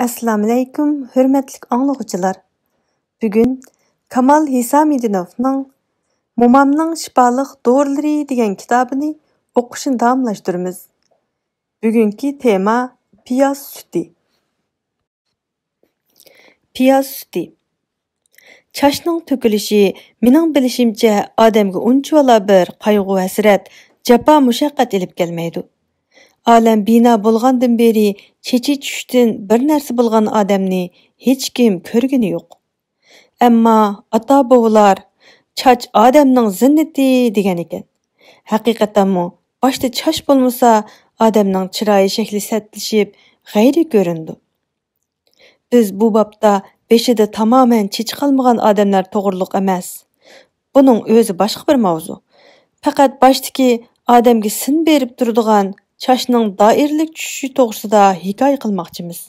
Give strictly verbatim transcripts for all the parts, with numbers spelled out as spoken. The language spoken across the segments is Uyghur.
ئەسسالامۇئەلەيكۇم، ھۆرمەتلىك ئاڭلىغۇچىلار. بۈگۈن كامال ھېسامىدىنوفنىڭ مومامنىڭ شىپالىق دورىلىرى دېگەن كىتابىنى ئوقۇشنى داۋاملاشتۇرىمىز. بۈگۈنكى تېما پىياز سۈتى. پىياز سۈتى. چاچنىڭ تۆكۈلۈشى، مېنىڭ بىلىشىمچە، ئادەمگە ئۇنچىۋالا بىر قايغۇ-ھەسرەت، جاپا-مۇشەققەت ئېلىپ كەلمەيدۇ. ئالەم بىنا بولغاندىن بېرى چېچى چۈشۈشتىن بىر نەرسە بولغان ئادەمنى ھېچكىم كۆرگىنى يوق. ئەمما ئاتا-بوۋىلار «چاچ ئادەمنىڭ زىننىتى» دېگەن ئىكەن. ھەقىقەتەنمۇ، باشتا چاچ بولمىسا، ئادەمنىڭ چىرايى شەكلى سەتلىشىپ، غەيرىي كۆرۈنىدۇ. بىز بۇ بابتا بېشىدا تامامەن چېچى قالمىغان ئادەملەر توغرۇلۇق ئەمەس. بۇنىڭ ئۆزى باشقا بىر ماۋزۇ. پەقەت باشتىكى ئادەمگە سىن بېرىپ تۇرىدىغان چاچنىڭ دائىرىلىك چۈشۈشى توغرىسىدا ھېكايە قىلماقچىمىز.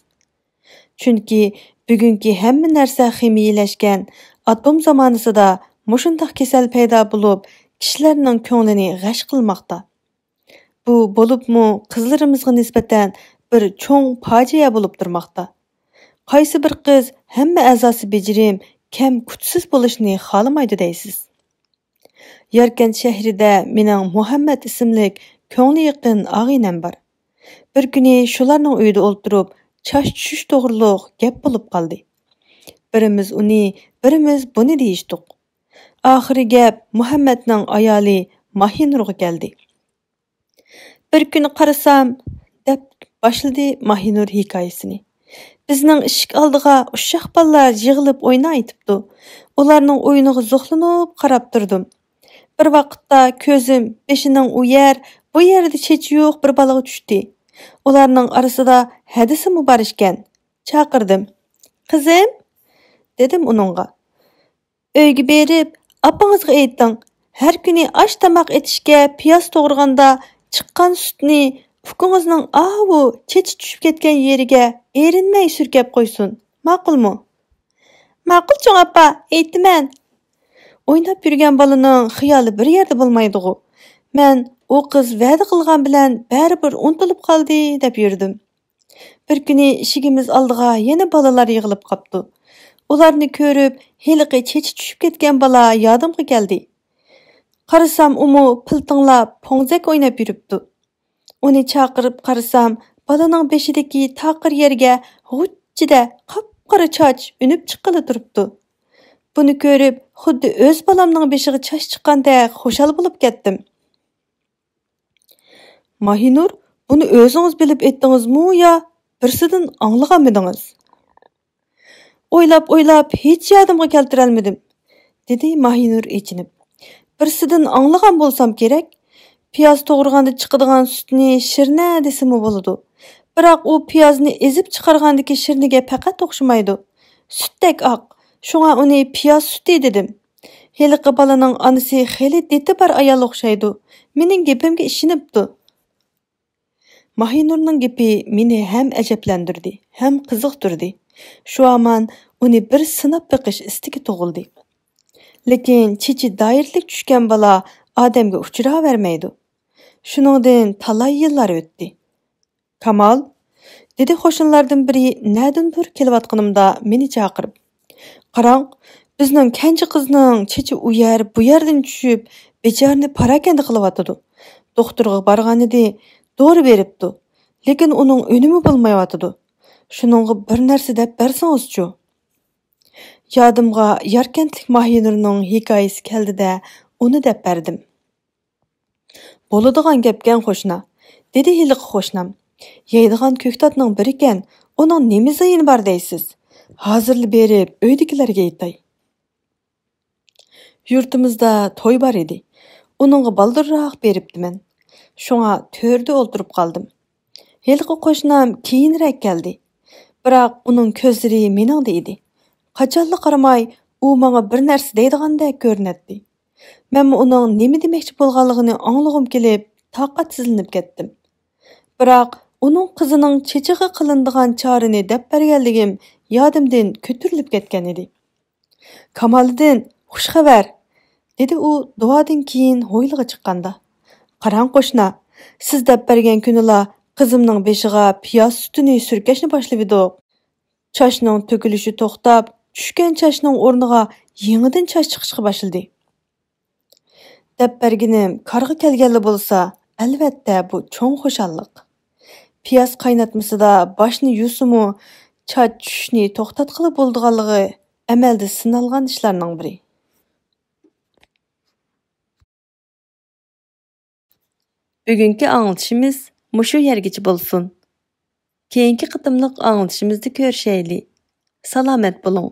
چۈنكى بۈگۈنكى ھەممە نەرسە خىمىيەلەشكەن ئاتوم زامانىسىدا مۇشۇنداق كېسەل پەيدا بولۇپ، كىشىلەرنىڭ كۆڭلىنى غەش قىلماقتا. بۇ بولۇپمۇ قىزلىرىمىزغا نىسبەتەن بىر چوڭ پاجىئە بولۇپ تۇرماقتا. قايسى بىر قىز ھەممە ئەزاسى بېجىرىم، كەم-كۈتسىز بولۇشنى خالىمايدۇ دەيسىز؟ ياركەنت شەھىرىدە مېنىڭ مۇھەممەد ئىسىملىك كۆڭلى يېقىن ئاغىنەم بار. بىر كۈنى شۇلارنىڭ ئۆيىدە ئولتۇرۇپ، چاچ چۈشۈش توغرۇلۇق گەپ بولۇپ قالدى. بىرىمىز ئۇنى، بىرىمىز بۇنى دېيىشتۇق. ئاخىرى گەپ مۇھەممەدنىڭ ئايالى ماھىنۇرغا كەلدى. «بىر كۈنى قارىسام»، دەپ باشلىدى ماھىنۇر ھېكايىسىنى. «بىزنىڭ ئىشىك ئالدىغا ئۇششاق بالىلار يىغىلىپ ئويناۋېتىپتۇ. ئۇلارنىڭ ئويۇنىغا زوقلىنىپ قاراپ تۇردۇم. بىر ۋاقىتتا كۆزۈم بېشىنىڭ ئۇ يەر، بۇ يەردە چېچى يوق بىر بالىغا چۈشتى. ئۇلارنىڭ ئارىسىدا ھەدىسىمۇ بار ئىكەن. چاقىردىم. 'قىزىم، دېدىم ئۇنىڭغا، 'ئۆيگە بېرىپ، ئاپىڭىزغا ئېيتىڭ، ھەر كۈنى ئاش تاماق ئېتىشكە پىياز توغرىغاندا چىققان سۈتنى ئۇكىڭىزنىڭ ئاۋۇ چېچى چۈشۈپ كەتكەن يېرىگە ئېرىنمەي سۈركەپ قويسۇن. ماقۇلمۇ؟'» «ماقۇل، چوڭ ئاپا، ئېيتىمەن.» ئويناپ يۈرگەن بالىنىڭ خىيالى بىر يەردە بولمايدىغۇ. مەن «ئۇ قىز ۋەدە قىلغان بىلەن بەرىبىر ئۇنتۇلۇپ قالدى» دەپ يۈردۈم. بىر كۈنى ئىشىكىمىز ئالدىغا يەنە بالىلار يىغىلىپ قاپتۇ. ئۇلارنى كۆرۈپ، ھېلىقى چېچى چۈشۈپ كەتكەن بالا يادىمغا كەلدى. قارىسام، ئۇمۇ پىلتىڭلاپ، پوڭزەك ئويناپ يۈرۈپتۇ. ئۇنى چاقىرىپ قارىسام، بالىنىڭ بېشىدىكى تاقىر يەرگە غۇچچىدە قاپقارا چاچ ئۈنۈپ چىققىلى تۇرۇپتۇ. بۇنى كۆرۈپ، خۇددى ئۆز بالامنىڭ بېشىغا چاچ چىققاندەك خۇشال بولۇپ كەتتىم. «ماھىنۇر، بۇنى ئۆزىڭىز بىلىپ ئېيتتىڭىزمۇ يا بىرسىدىن ئاڭلىغانمىدىڭىز؟» «ئويلاپ-ئويلاپ ھېچ يادىمغا كەلتۈرەلمىدىم»، دېدى ماھىنۇر ئېچىنىپ. «بىرسىدىن ئاڭلىغان بولسام كېرەك. پىياز توغرىغاندا چىقىدىغان سۈتنى شىرنە دېسىمۇ بولىدۇ. بىراق ئۇ پىيازنى ئېزىپ چىقارغاندىكى شىرنىگە پەقەت ئوخشىمايدۇ. سۈتتەك ئاق. شۇڭا ئۇنى پىياز سۈتى دېدىم. ھېلىقى بالىنىڭ ئانىسى خېلى دىتى بار ئايال ئوخشايدۇ. مېنىڭ گېپىمگە ئىشىنىپتۇ.» ماھىنۇرنىڭ گېپى مېنى ھەم ئەجەبلەندۈردى، ھەم قىزىقتۇردى. شۇ ھامان ئۇنى بىر سىناپ بېقىش ئىستىكى تۇغۇلدى. لېكىن چېچى دائىرىلىك چۈشكەن بالا ئادەمگە ئۇچراۋەرمەيدۇ. شۇنىڭدىن تالاي يىللار ئۆتتى. «كامال»، دېدى قوشنىلاردىن بىرى نەدىندۇر كېلىۋاتقىنىمدا مېنى چاقىرىپ. «قاراڭ، بىزنىڭ كەنجى قىزنىڭ چېچى ئۇ يەر، بۇ يەردىن چۈشۈپ، بىچارىنى پاراكەندە قىلىۋاتىدۇ. دوختۇرغا بارغانىدى، دورا بېرىپتۇ. لېكىن ئۇنىڭ ئۈنۈمى بولمايۋاتىدۇ. شۇنىڭغا بىر نەرسە دەپ بەرسىڭىزچۇ؟» يادىمغا ياركەنتلىك ماھىنۇرنىڭ ھېكايىسى كەلدى-دە، ئۇنى دەپ بەردىم. «بولىدىغان گەپكەن، قوشنا»، دېدى ھېلىقى قوشنام. «يەيدىغان كۆكتاتنىڭ بىرىكەن، ئۇنىڭ نېمە زىيىنى بار دەيسىز؟ ھازىرلا بېرىپ ئۆيدىكىلەرگە ئېيتاي.» يۇرتىمىزدا توي بار ئىدى. ئۇنىڭغا بالدۇرراق بېرىپتىمەن. شۇڭا تۆردە ئولتۇرۇپ قالدىم. ھېلىقى قوشنام كېيىنرەك كەلدى. بىراق ئۇنىڭ كۆزلىرى مېنىڭدە ئىدى. قاچانلا قارىماي، ئۇ ماڭا بىر نەرسە دەيدىغاندەك كۆرۈنەتتى. مەنمۇ ئۇنىڭ نېمە دېمەكچى بولغانلىقىنى ئاڭلىغۇم كېلىپ، تاقەتسىزلىنىپ كەتتىم. بىراق ئۇنىڭ قىزىنىڭ چېچىغا قىلىنىدىغان چارىنى دەپ بەرگەنلىكىم يادىمدىن كۆتۈرۈلۈپ كەتكەن ئىدى. «كامالىدىن، خۇش خەۋەر!» دېدى ئۇ دۇئادىن كېيىن ھويلىغا چىققاندا. «قاراڭ قوشنا، سىز دەپ بەرگەن كۈنىلا قىزىمنىڭ بېشىغا پىياز سۈتىنى سۈركەشنى باشلىۋىدۇق.» چاچنىڭ تۆكۈلۈشى توختاپ، چۈشكەن چاچنىڭ ئورنىغا يېڭىدىن چاچ چىقىشقا باشلىدى. دەپ بەرگىنىم كارغا كەلگەنلا بولسا، ئەلۋەتتە بۇ چوڭ خۇشاللىق. پىياز قايناتمىسىدا باشنى يۇسىمۇ، چاچ چۈشۈشنى توختاتقىلى بولىدىغانلىقى ئەمەلدە سىنالغان ئىشلارنىڭ بىرى. بۈگۈنكى ئاڭلىتىشىمىز مۇشۇ يەرگىچە بولسۇن. كېيىنكى قېتىملىق ئاڭلىتىشىمىزدا كۆرۈشەيلى. سالامەت بولۇڭ.